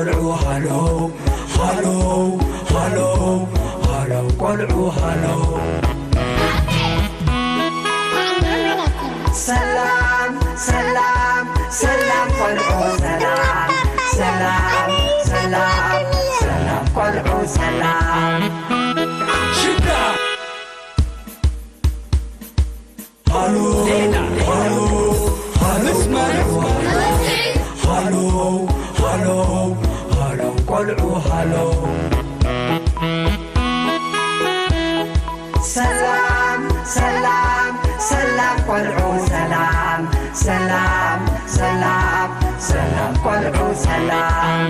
ቆልዑ ሃሎ ሃሎ ሃሎ ሃሎ ቆልዑ ሃሎ። ሰላም ሰላም ሰላም ቆልዑ ሰላም ሰላም ሰላም ቆልዑ ሰላም። ሽዳ ሃሎ ሃሎ ሃሎ ሃሎ ሃሎ ሃሎ ቆልዑ ሃሎ። ሰላም ሰላም ሰላም ቆልዑ ሰላም ሰላም ሰላም ሰላም ቆልዑ ሰላም።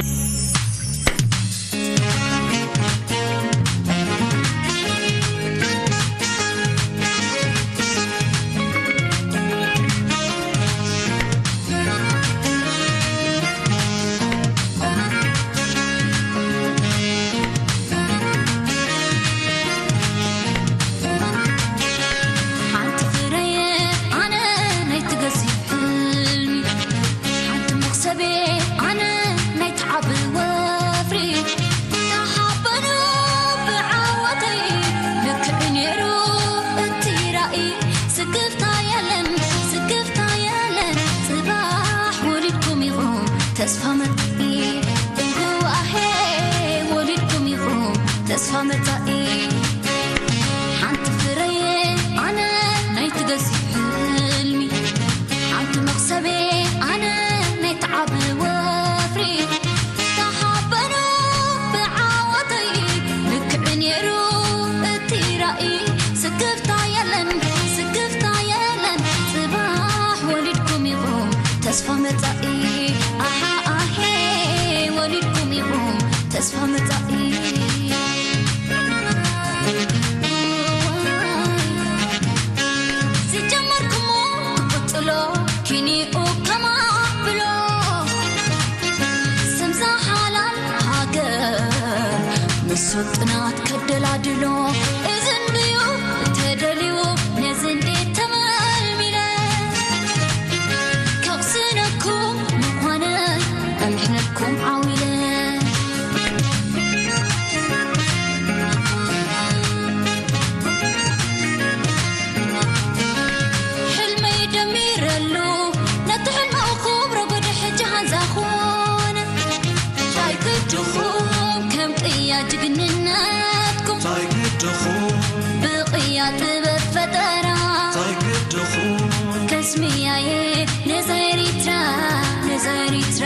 ሓንቲ ፍረየ ኣነ ናይ ትገዝእ ሕልሚ፣ ሓንቲ መኽሰቤ ኣነ ናይ ትዓቢ ወፍሪ። ተሓበኑ ብዓወተይ ልክዕ ነይሩ እቲ ራእይ። ስክፍታ የለን፣ ስክፍታ የለን፣ ጽባሕ ወሊድኩም ኢኹም ተስፋ መጻኢ። እንዋሄ ወሊድኩም ኢኹም ተስፋ መጻኢ። ሓንቲ ፍረየ ኣነ ናይ ትገዝእ ሕልሚ፣ ሓንቲ መኽሰቤ ኣነ ናይ ትዓቢ ወፍሪ። ተሓበኑ ብዓወተይ ልክዕ ነይሩ እቲ ራእይ። ስክፍታ የለን፣ ስክፍታ የለን፣ ጽባሕ ወሊድኩም ኢኹም ተስፋ መጻኢ። ኣሓ ኣሄ ወሊድኩም ኢኹም ተስፋ መጻኢ። ዝጀመርኩሞ ክቕጽሎ ኪኒኡ ከማብሎ፣ ስምዛ ሓላል ሃገር ምስ ስልጥናት ከደላድሎ፣ እዚ እንድዩ ተደልዩ፣ ነዚ እንዴት ተመልሚለ፣ ከቕስነኩም ምዃነ እምሕነኩም ዓዊለ። ሕልመይ ደሚረሉ፣ ነቲ ሕልመ ክብሮ ጎደ ሕጂ ሃንዛ ኾነ። ታይ ግድኹም ከም ቅያ ጅግንነትኩም፣ ታይ ግድኹም ብቕያ ጥበብ ፈጠራ፣ ታይ ግድኹም ከስምያየ ነዛ ኤሪትራ፣ ነዛ ኤሪትራ።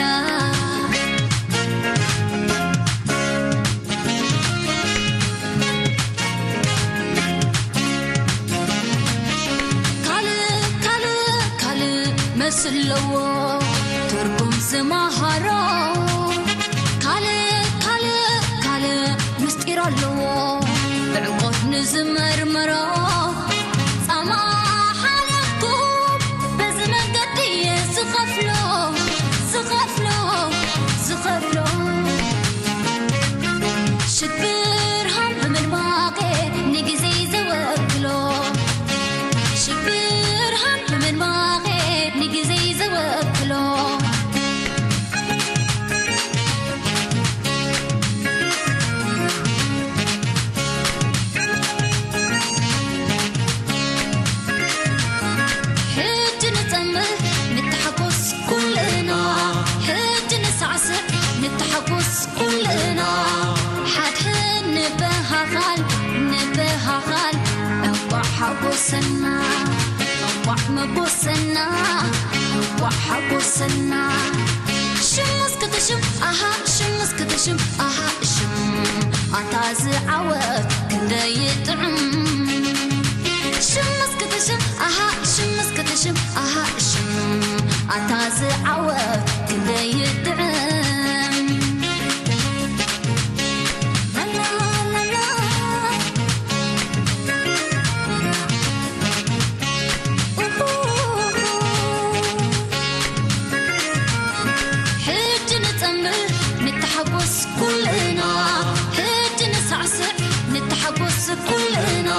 ካልእ፣ ካልእ፣ ካልእ መስለዎ ትርጉም ዝመሃሮ። ካልእ፣ ካልእ፣ ካልእ ምስጢር ኣለዎ ብዕምቆት ንዝመርምሮ። ጻማ ሓለፍኩም በዚ መንገዲ እየ ዝኸፍሎ፣ ዝኸፍሎ፣ ዝኸፍሎ። ሽብርሃን ብምድማቐ ንግዜ ዘወክሎ፣ ሽብርሃን ብምድማቐ ንግዜ ዘወክሎ። ሕጂ ንጸምር ንተሓጎስ ኩልና፣ ሕጂ ንሳዕስዕ ንተሓጎስ ኩልና፣ ሓድሕድ ንበሃሃል፣ ንበሃሃል። እንቋዕ ሓጎሰና፣ እንቋዕ መጎሰና፣ እንቋዕ ሓጎሰና። ሽም እስኪ ትሽም፣ ኣሃ፣ ሽም እስኪ ትሽም፣ ኣሃ፣ ሽም ኣታ ዝዓወት ክንደይ ይጥዕም። ሽም እስኪ ትሽም፣ ኣሃ፣ ሽም እስኪ ትሽም፣ ኣሃ፣ ሽም ኣታ ዝዓወት ክንደይ ይጥዕም። ላላላላ። ሕጂ ንጸምር ንተሓጎስ ኩልና፣ ሕጂ ንሳዕስዕ ንተሓጎስ ኩልና፣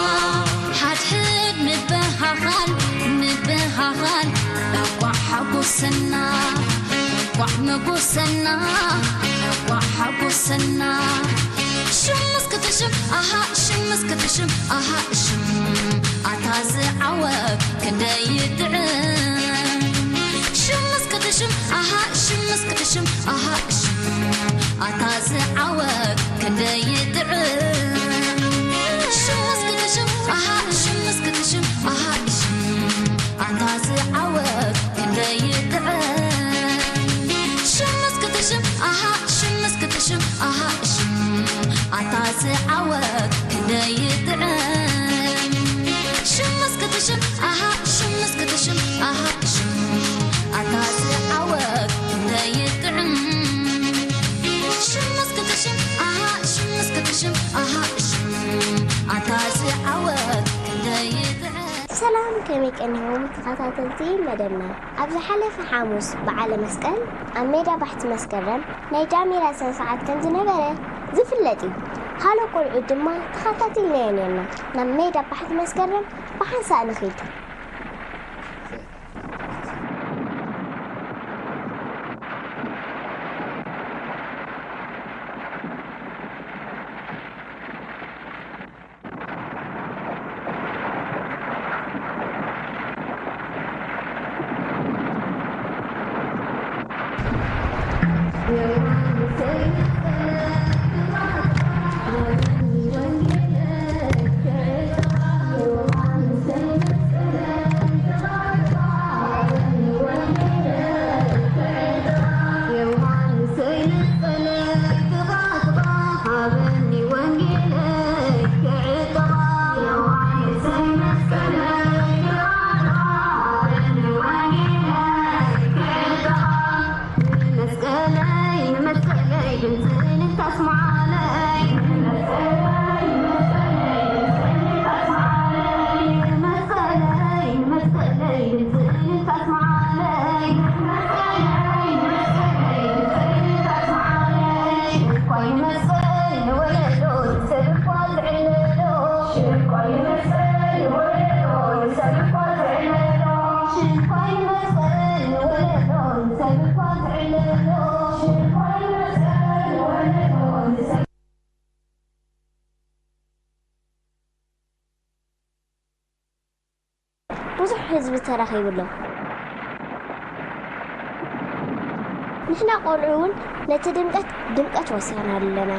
ሓድሕድ ንበሃሃል ንበሃሃል። እንቋዕ ሓጎሰና እንቋዕ መጎሰና። ዋሓጎሰና ሽም እስክትሽም ኣሃ ሽም እስክትሽም ኣሃ ሽም ኣታ ዝዓወት ክንደይ ይጥዕም ሽም እስክትሽም ኣሃ ሽም እስክትሽም ኣሃ ሽም ኣታ ዝዓወት ክንደይ ይጥዕም ሽም እስክትሽም ኣሃ ሽም እስክትሽም ኣሃ ሽም ኣታ ዝዓወት ክንደይ ይጥዕም ሽም እስክትሽም ኣሃ ሽም እስክትሽም ኣሃ ሽም ኣታ ዝዓወት ክንደይ ይጥዕም ሽም እስክትሽም ኣሃ ሽም እስክትሽም ኣሃ ሽም ኣታ ዝዓወት ክንደይ ይጥዕም ሽም እስክትሽም ኣሃ ሽም እስክትሽም ኣሃ ሽም ኣታ ዝዓወት ክንደይ ይጥዕም ሰላም ከመይ ቀኒኹም ተኸታተልቲ መደብና። ኣብ ዝሓለፈ ሓሙስ በዓለ መስቀል ኣብ ሜዳ ባሕቲ መስከረም ናይ ዳሜራ ስነ ስርዓት ከም ዝነበረ ዝፍለጥ እዩ። ካልኦት ቆልዑት ድማ ተኸታቲልናዮ ነርና። ናብ ሜዳ ባሕቲ መስከረም ብሓንሳእ ንኺድ። ብዙሕ ህዝቢ ተረኺቡ ኣሎ። ንሕና ቆልዑ እውን ነቲ ድምቀት ድምቀት ወሲኽናሉ ኣለና።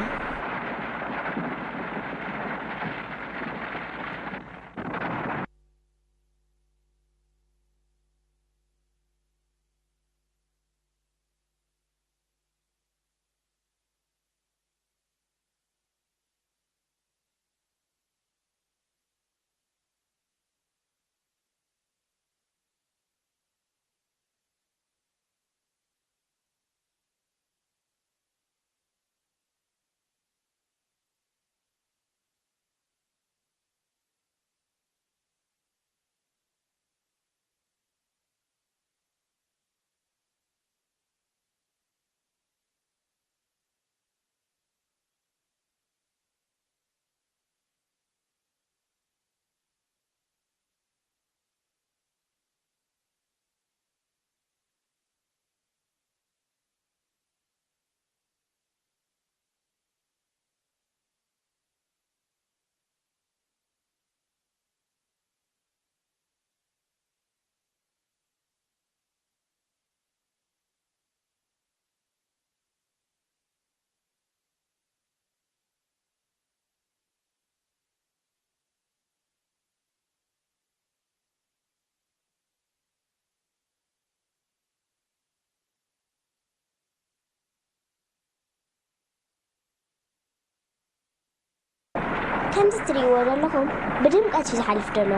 ከምዚ ትርእይዎ ዘለኹም ብድምቀት እዩ ዝሓልፍ ዘሎ።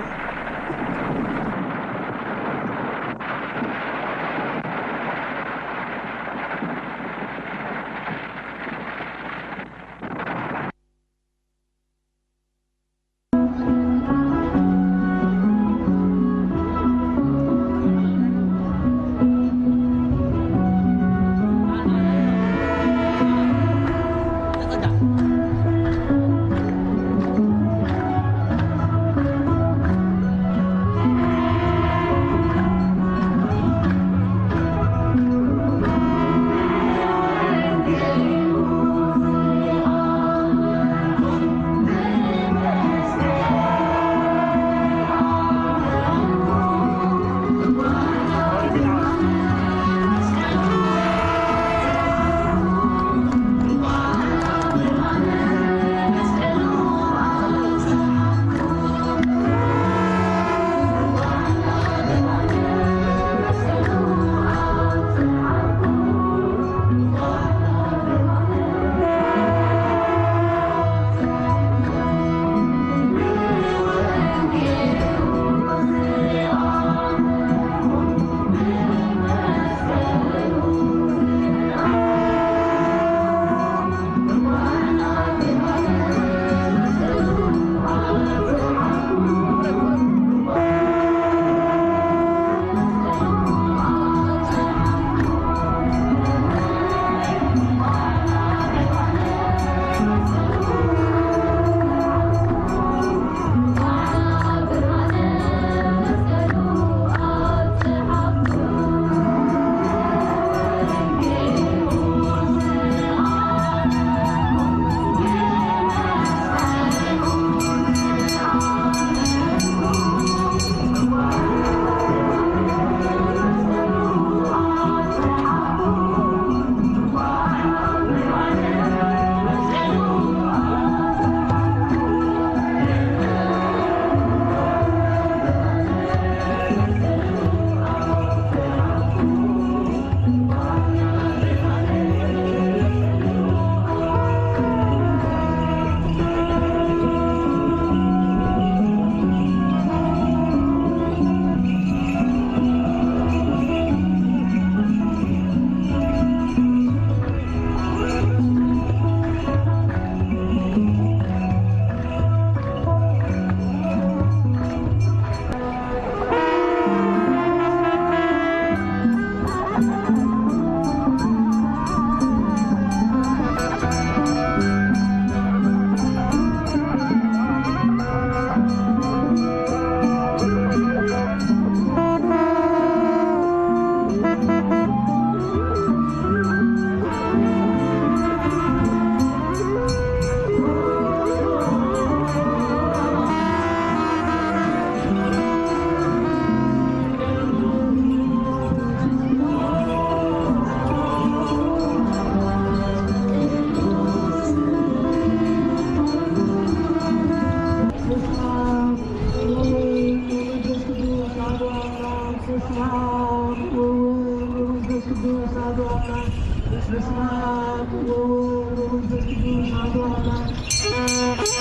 በስመ አብ ወወልድ ወመንፈስ ቅዱስ አሐዱ አምላክ።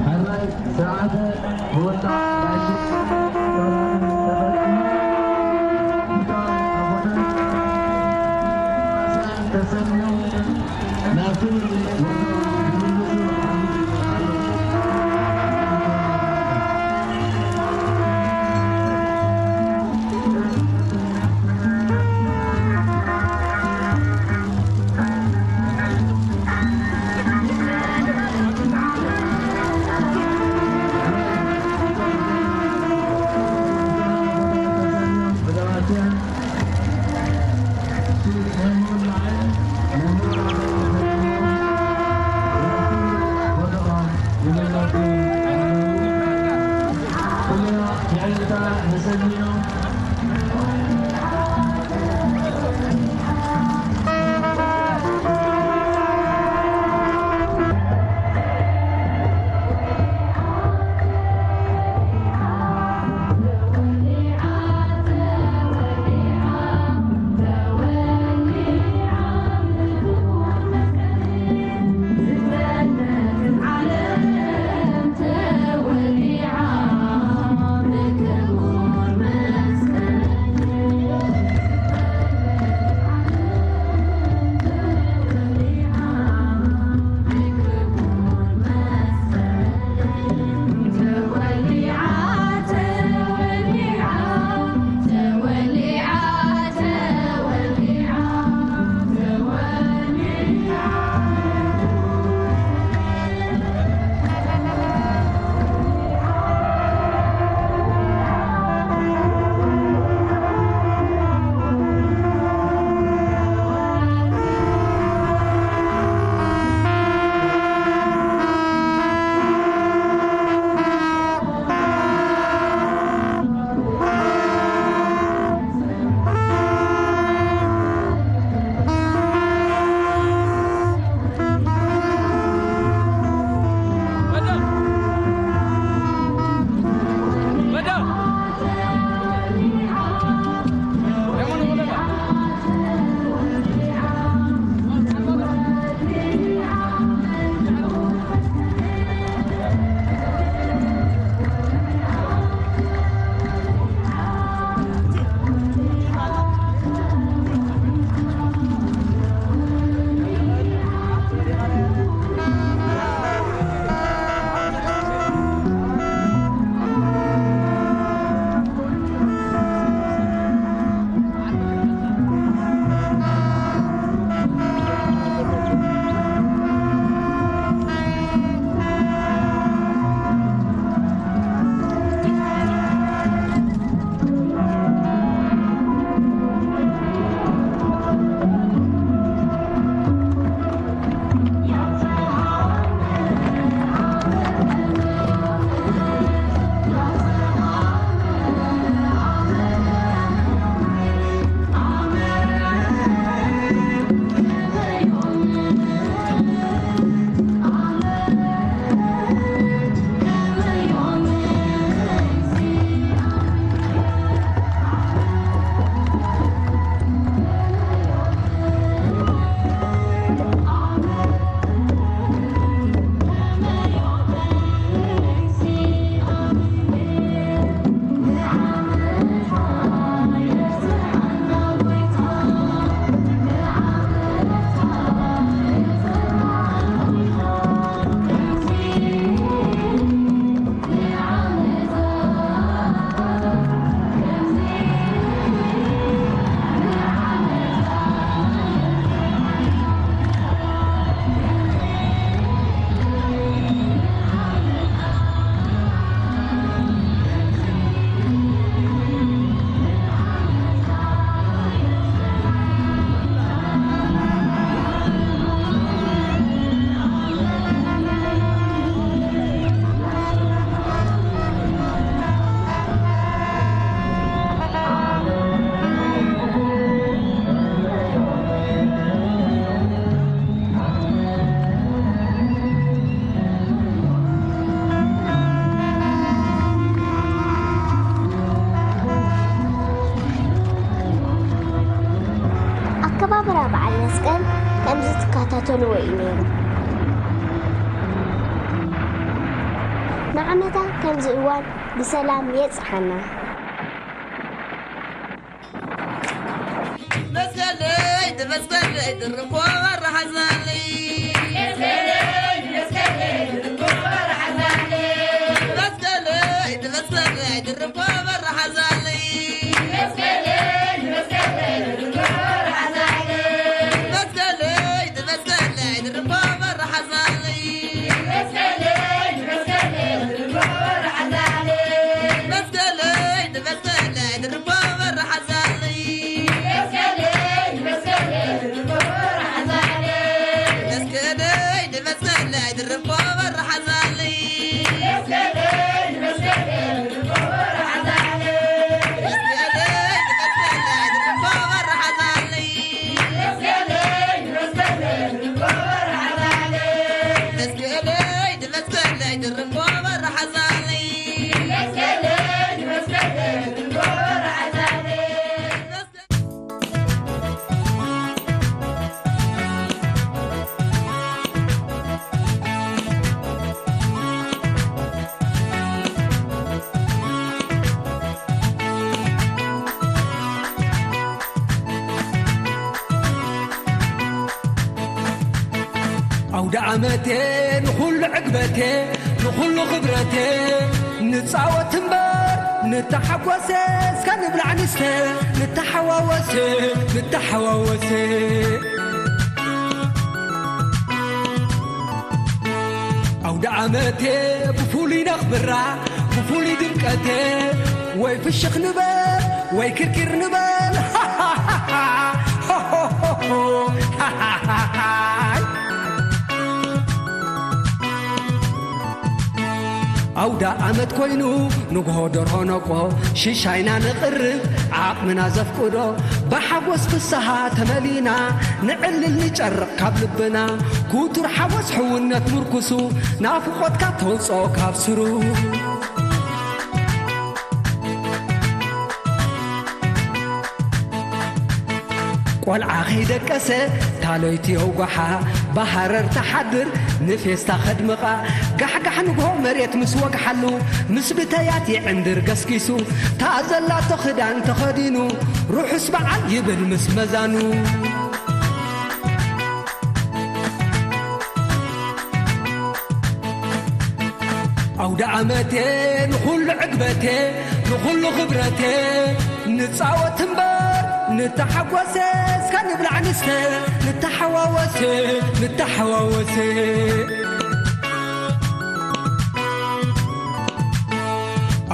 ሕራይ ስርዓተ ወጣ ናይ ሽግር ተፈጺሙ። ሊቃነ ኣቦታት ተሰምዮም ናብቲ ወገኖም ክምልሱ ክብረ በዓል መስቀል ከምዚ ትከታተልዎ እዩ ነይሩ። ንዓመታ ከምዚ እዋን ብሰላም የጽሓና። መስቀለይ፣ መስቀለይ፣ ድርቦ በራሓዛለይ። መስቀለይ፣ መስቀለይ፣ ድርቦ በራሓዛለይ። መስቀለይ፣ መስቀለይ፣ ድርቦ በራሓዛለይ። መስቀለይ፣ መስቀለይ፣ ድርቦ በራሓዛለይ። መስቀለይ፣ ድርቦ በራሓዛለይ። ኣውደ ዓመቴ ንኹሉ ዕግበቴ ንኹሉ ክብረቴ ንጻወት እምበር ንተሓጎሰ እስከ ንብላዕ ንስተ ንተሓዋወሰ ንተሓዋወሰ ኣውደ ዓመቴ ብፍሉይ ነኽብራ ብፍሉይ ድምቀቴ ወይ ፍሽኽ ንበል ወይ ክርኪር ንበል ኣውደ ዓመት ኮይኑ ንግሆ ደርሆ ነቆ ሽሻይና ንቕርብ ዓቕምና ዘፍቅዶ ብሓጎስ ፍስሃ ተመሊና ንዕልል ንጨርቕ ካብ ልብና ክቱር ሓጎስ ሕውነት ምርኩሱ ናፍቖትካ ተውፅኦ ካብ ስሩ ቆልዓ ከይደቀሰ ታለይቲ የውጓሓ ብሃረር ተሓድር ንፌስታ ከድምቓ ጋሕጋሕ ንግሆ መሬት ምስ ወግሓሉ ምስ ብተያት ይዕንድር ገስጊሱ ታዘላቶ ክዳን ተኸዲኑ ርሑስ በዓል ይብል ምስ መዛኑ ኣውደ ዓመቴ ንኹሉ ዕግበቴ ንኹሉ ክብረቴ ንጻወት እምበር ንተሓጎሰ እስከ ንብላዕ ንስተ ንተሓዋወሰ ንተሓዋወሰ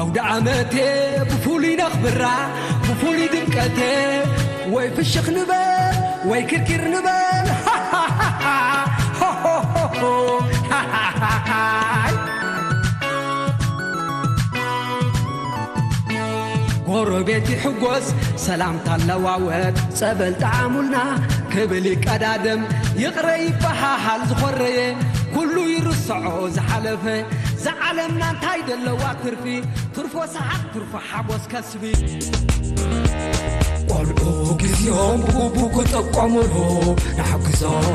ኣውደ ዓመቴ ብፍሉይ ነኽብራ ብፍሉይ ድምቀቴ ወይ ፍሽኽ ንበል ወይ ክርኪር ንበል ጎረቤት ይሕጎስ ሰላምታ ኣለዋወጥ ጸበል ጠዓሙልና ክብል ይቀዳደም ይቕረ ይበሃሃል ዝኾረየ ኩሉ ይርስዖ ዝሓለፈ ዝዓለምና እንታይ ደለዋ ትርፊ ትርፎ ሰሓቕ ትርፎ ሓጎስ ከስቢ ቆልዑ ግዜኦም ብግቡ ክጥቀሙሉ ንሓግዞም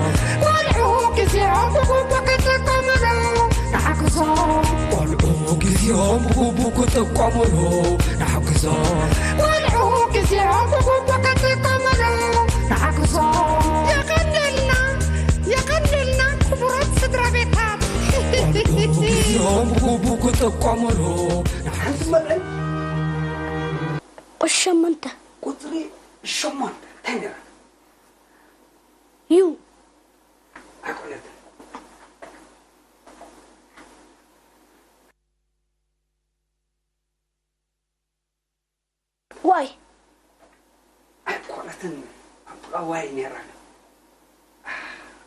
ቆልዑ ግዜኦም ብግቡ ክጥቀሙሉ ንሓግዞም ቆልዑ ግዜኦም ብግቡ ክጥቀሙሉ ንሓግዞም ቆልዑ ግዜኦም ብግቡ ክጥቀሙሉ ንሓግዞም የቐንልና የቐንልና ክቡራት ስድራ ቤታት ቆልዑ ግዜኦም ብግቡ ክጥቀሙሉ ንሓግዞም ቁሸመንተ ቁፅሪ ሸሞንተ እንታይ ነይራ ዩ ኣይኮነትን ዋይ ኣይኮነትን ኣብ ጥቓ ዋይ ነይራ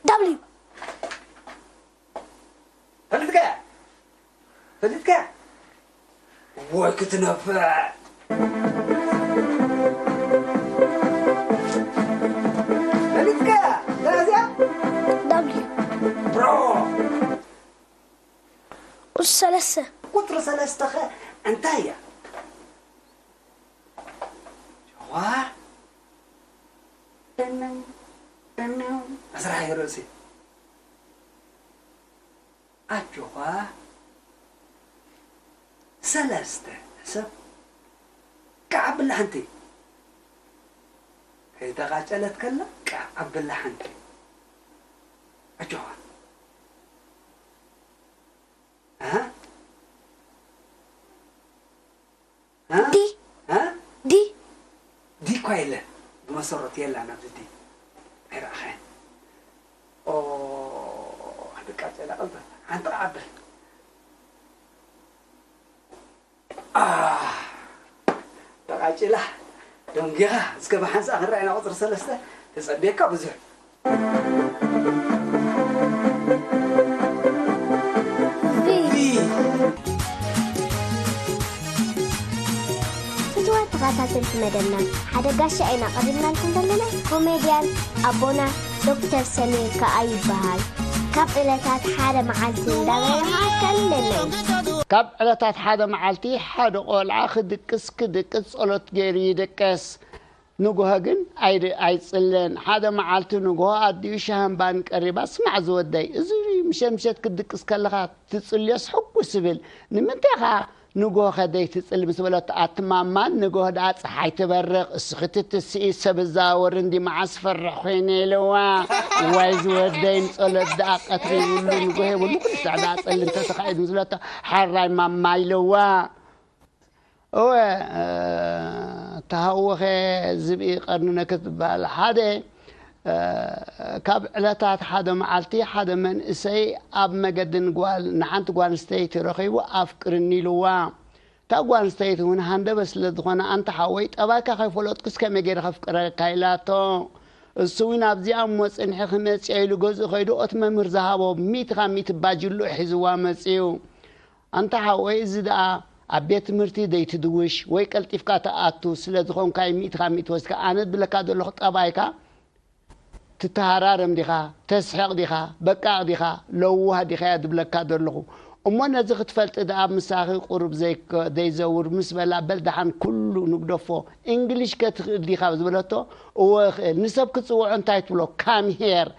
ዳብልዩ ፈሊጥካ ፈሊጥካ ወይ ክትነፍዕ ፈሊጥካ እዚኣ ዳብልዩ ብሮ ቁፅሪ ሰለስተ ቁፅሪ ሰለስተ ኸ እንታይ እያ ዋ ኣስራሕ ርእሲ ኣጆኻ ሰለስተ ሰብ ከዓብላ ሓንቲ ከይተቓጨለት ከላ ከዓብላ ሓንቲ ኣጆኻ እ እ ዲ እ ዲ ዲ እኳ የለን ብመሰረቱ የላን ኣብዚ ዲ ኣይረኣኻያን ኦ ክትቃጨላ ቀልጠፍ ሓንቲ ክዓብል ተቓጭላ ደንጊኻ እስከ ብሓንሳእ ክንረኣይና ቁፅሪ ሰለስተ ተፀብየካ ብዙሕ ፍትወት ተኸታተልቲ መደብና ሓደ ጋሻ ኢና ቀሪብናልኩም ዘለና ኮሜድያን ኣቦና ዶክተር ሰሚር ከኣ ይበሃል። ካብ ዕለታት ሓደ መዓልቲ እንዳበለ ከኣ ከልለና እዩ። ካብ ዕለታት ሓደ መዓልቲ ሓደ ቆልዓ ክድቅስ ክድቅስ ጸሎት ገይሩ ይድቅስ። ንግሆ ግን ኣይድ- ኣይጽልን። ሓደ መዓልቲ ንግሆ ኣዲኡ ሻህን ባን ቀሪባ፣ ስማዕ ዝወደይ፣ እዚ ምሸት ምሸት ክትድቅስ ከለኻ ትጽልዮስ ሕጉስ ይብል። ንምንታይ ኢኻ ንግሆ ከ ዘይትጽሊ ምስ በለቶ፣ ኣቲ ማማ ንግሆ ደኣ ጸሓይ ትበርቕ፣ እስኺ ትትስኢ፣ ሰብ እዛወር እንዲ መዓስ ፈርሕ ኮይነ ኢልዋ። ዋይ ዝወደይ ንጸሎት ደኣ ቀትሪ ይብሉ ንግሆ የብሉ፣ ኩሉ ሳዕ ደኣ ጸሊ እንተተኻኢድ ምስ በለቶ፣ ሓራይ ማማ ኢልዋ። እወ ተሃወኸ ዝብኢ ቀርንነ ክትበሃል ሓደ ካብ ዕለታት ሓደ መዓልቲ ሓደ መንእሰይ ኣብ መገዲ ንጓል ንሓንቲ ጓል ኣንስተይቲ ረኺቡ ኣፍቅርኒ ኢልዋ። እታ ጓል ኣንስተይቲ እውን ሃንደበት ስለ ዝኾነ ኣንታ ሓወይ ጠባይካ ከይፈለጥኩስ ከመይ ገይረ ከፍቅረካ ኢላቶ። እሱ እውን ኣብዚኣ እሞ ጽንሒ ክመጽእ ኢሉ ገዝኡ ከይዱ እቲ መምህር ዝሃቦ ሚእቲ ካብ ሚእቲ ባጅልኡ ሒዝዋ መጽዩ። ኣንታ ሓወይ እዚ ደኣ ኣብ ቤት ትምህርቲ ደይትድውሽ ወይ ቀልጢፍካ ትኣቱ ስለ ዝኾንካይ ሚእቲ ካብ ሚእቲ ወሲድካ ኣነ ዝብለካ ዘለኹ ጠባይካ ትተሃራረም ዲኻ ተስሕቕ ዲኻ በቃቕ ዲኻ ለዋህ ዲኻ እያ ዝብለካ ዘለኹ እሞ ነዚ ክትፈልጢ ደኣ ምሳኺ ቁሩብ ዘይዘውር ምስ በላ በል ደሓን ኩሉ ንግደፎ እንግሊሽ ከ ትኽእል ዲኻ ዝብለቶ እወ እኽእል ንሰብ ክትጽውዖ እንታይ ትብሎ come here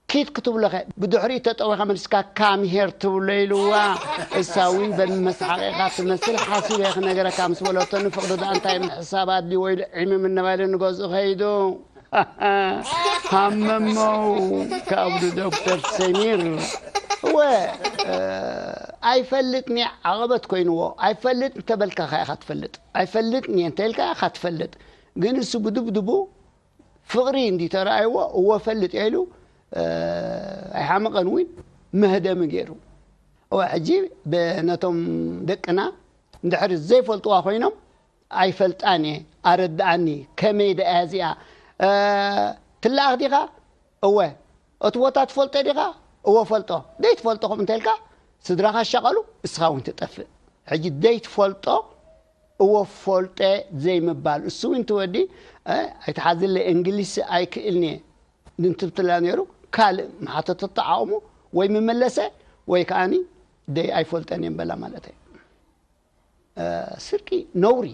ኪድ ክትብሎ ከ ብድሕሪኡ ተጠዊኻ መሊስካ come here ትብሎ ኢልዋ እሳ እውን በን መስሓቒኻ ትመስል ሓሲበ ክነገረካ ምስ በለቶ ንፍቕሪ ደኣ እንታይ ምሕሳብ ኣድልዎ ኢሉ ዕምም እናበለ ንገዝኡ ከይዱ ሃመመው ካብዱ ዶክተር ሰሚር እወ ኣይፈልጥኒ ዓቐበት ኮይንዎ ኣይፈልጥ እንተበልካ ኢኻ ትፈልጥ ኣይፈልጥኒ እንተልካ ኢኻ ትፈልጥ ግን እሱ ብድብድቡ ፍቕሪ እንዲ ተረኣይዎ እወ ፈልጥ እየ ኢሉ ኣይሓመቐን እውን መህደሚ ገይሩ እወ ሕጂ ነቶም ደቅና እንድሕር ዘይፈልጥዋ ኮይኖም ኣይፈልጣን እየ ኣረድኣኒ ከመይ ደኣ እዚኣ ትለኣኽ ዲኻ እወ እቲ ቦታ ትፈልጦ ዲኻ እወ ፈልጦ ዘይትፈልጦ ከም እንተልካ ስድራኻ ሻቐሉ እስኻ እውን ትጠፍእ ሕጂ ዘይትፈልጦ እወ ፈልጠ ዘይምባል እሱ እውን ትወዲ ኣይትሓዝለ እንግሊዝ ኣይክእልንየ ንትብትላ ነይሩ ካልእ መሓተተቶ ዓቕሙ ወይ ምመለሰ ወይ ከዓኒ ደይ ኣይፈልጠን እየ በላ ማለት እየ ስርቂ ነውሪ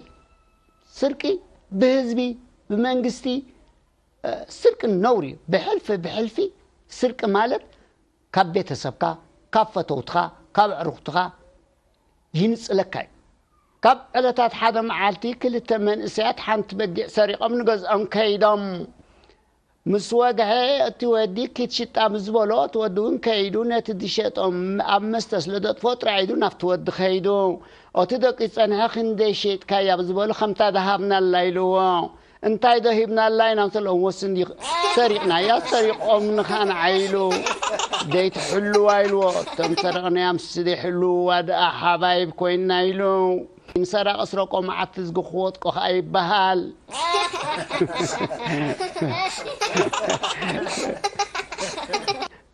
ስርቂ ብህዝቢ ብመንግስቲ ስርቂ ነውሪ እዩ ብሕልፊ ብሕልፊ ስርቂ ማለት ካብ ቤተሰብካ ካብ ፈተውትኻ ካብ ኣዕሩኽትኻ ይንጽለካ እዩ። ካብ ዕለታት ሓደ መዓልቲ ክልተ መንእሰያት ሓንቲ በጊዕ ሰሪቖም ንገዝኦም ከይዶም ምስ ወግሐ እቲ ወዲ ኪድ ሽጣ ምስ ዝበሎ እቲ ወዲ እውን ከይዱ ነቲ ዝሸጦ ኣብ መስተ ስለ ዘጥፍኦ ጥራይ ኢዱ ናብቲ ወዲ ከይዱ እቲ ደቂሱ ጸንሐ ክንደይ ሸይጥካያ ብዝበሎ ከምታ ዝሃብናላ ኢልዎ። እንታይ ዶ ሂብናላ ኢና እንተለዎም ወስን ሰሪቕናያ ሰሪቖምንኻ ንዓ ኢሉ ዘይትሕልዋ ኢልዎ እቶም ሰረቕናያ ምስ ዘይሕልውዋ ደኣ ሓባይብ ኮይንና ኢሉ ንሰራቒ ስረቆ መዓት ትዝጊ ክወጥቆ ኸዓ ይበሃል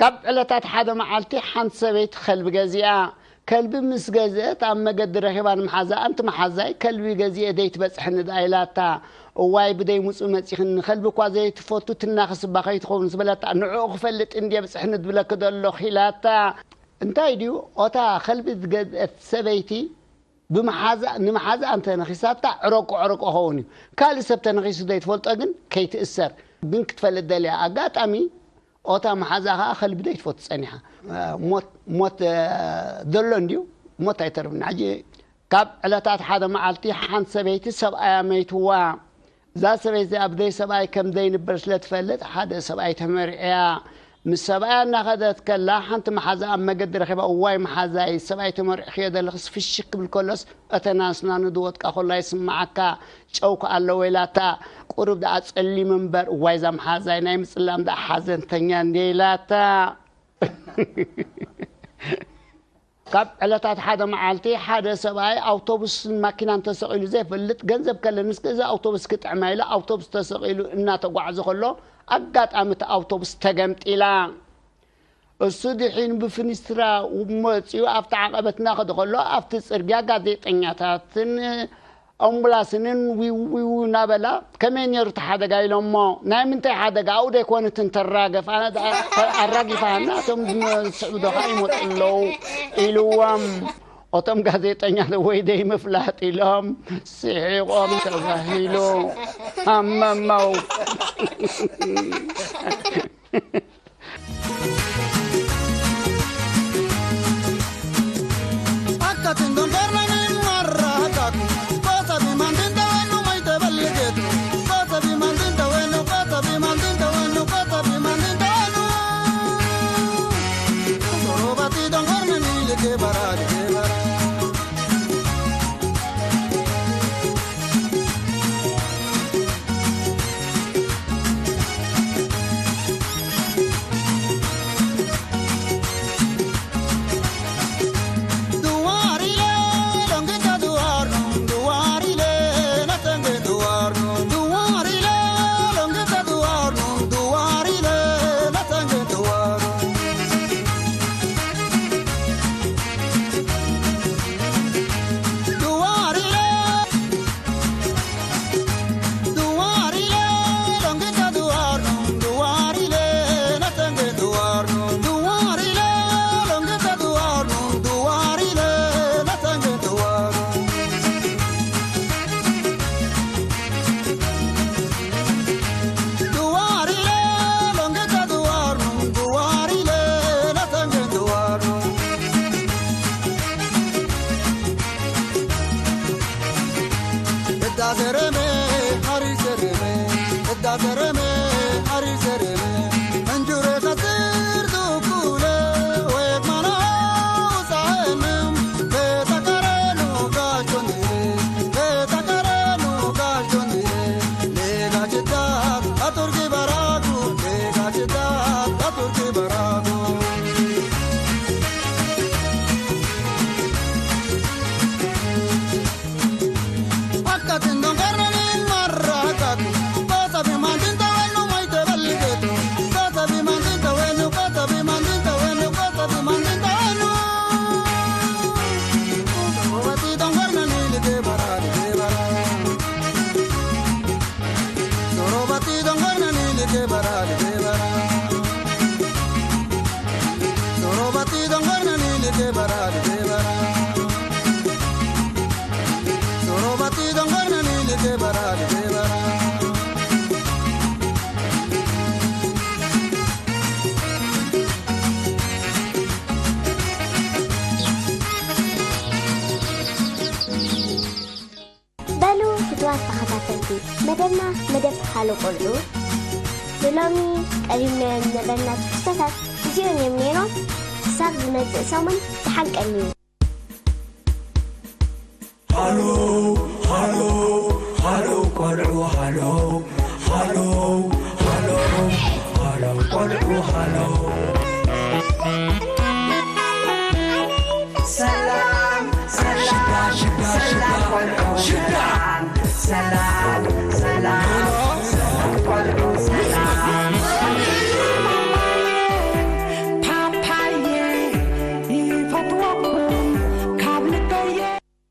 ካብ ዕለታት ሓደ መዓልቲ ሓንቲ ሰበይቲ ኸልቢ ገዚኣ ከልቢ ምስ ገዝአት ኣብ መገዲ ረኺባ ንመሓዛኣ ኣንቲ መሓዛይ ከልቢ ገዚኤ ደይትበፅሕኒ ደኣ ኢላታ። እዋይ ብደይ ምፁ መፂኽኒ ከልቢ እኳ ዘይትፈቱ ትናኸስ እባ ከይትኸውን ዝበለታ ንዕኡ ክፈልጥ እንድየ ብፅሕኒ ዝብለኪ ዘለኹ ኢላታ። እንታይ ድዩ ኦታ ከልቢ ዝገዝአት ሰበይቲ ብመሓዛኣ ንመሓዛኣ እንተነኺሳታ ዕረቆ ዕረቆ ኸውን እዩ። ካልእ ሰብ ተነኺሱ ዘይትፈልጦ ግን ከይትእሰር። ግን ክትፈልጥ ደልያ ኣጋጣሚ ኦታ መሓዛ ከኣ ከልቢ ዘይትፈቱ ጸኒሓ። ሞት ሞት ዘሎ እንድዩ፣ ሞት ኣይተርፍን። ሕጂ ካብ ዕለታት ሓደ መዓልቲ ሓንቲ ሰበይቲ ሰብኣያ መይትዋ። እዛ ሰበይቲ ኣብ ደይ ሰብኣይ ከም ዘይንበር ስለ ትፈልጥ ሓደ ሰብኣይ ተመርዕያ። ምስ ሰብኣያ እናኸደት ከላ ሓንቲ መሓዛ ኣብ መገዲ ረኺባ፣ እዋይ መሓዛይ፣ ሰብኣይ ተመርዕኽዮ ዘለኽስ ፍሽክ ክብል ከሎስ እተን ኣስናኑ ዝወጥቃ ኮላ ይስምዓካ፣ ጨው ከኣ ኣለዎ ኢላታ። ቁሩብ ደኣ ጸሊም እምበር፣ እዋይ እዛ መሓዛይ ናይ ምጽላም ደኣ ሓዘንተኛ እንድየ ኢላታ። ካብ ዕለታት ሓደ መዓልቲ ሓደ ሰብኣይ ኣውቶቡስን ማኪናን ተሰቒሉ ዘይፈልጥ፣ ገንዘብ ከለንስ እዚ ኣውቶቡስ ክጥዕማ ኢሉ ኣውቶቡስ ተሰቒሉ እናተጓዕዘ ከሎ ኣጋጣሚ እቲ ኣውቶቡስ ተገምጢላ። እሱ ድሒን ብፍኒስትራ መጺኡ ኣብቲ ዓቐበት እናኸደ ከሎ ኣብቲ ጽርግያ ጋዜጠኛታትን ኣምቡላስንን ዊው ዊው እናበላ ከመይ ነይሩ እቲ ሓደጋ ኢሎሞ። ናይ ምንታይ ሓደጋ? ኣብኡ ደይኮነት እንተራገፍ ኣነ ደኣ ኣራጊፋና እቶም ዝስዕቡ ዶ ከዓ ይመፁ ኣለዉ ኢልዎም። እቶም ጋዜጠኛታት ወይ ደይ ምፍላጥ ኢሎም ስሒቖም ተባሂሉ። ኣመመው። በሉ ፍትዋት ተኸታተልቲ መደብና፣ መደብ ሃሎ ቆልዑ ንሎሚ ቀሪብናዮም ዝነበርና ትሕዝቶታት እዚኦም እዮም ነይሮም። ክሳብ ዝመጽእ ሰሙን ደሓን ቀንዩ። ሃሎ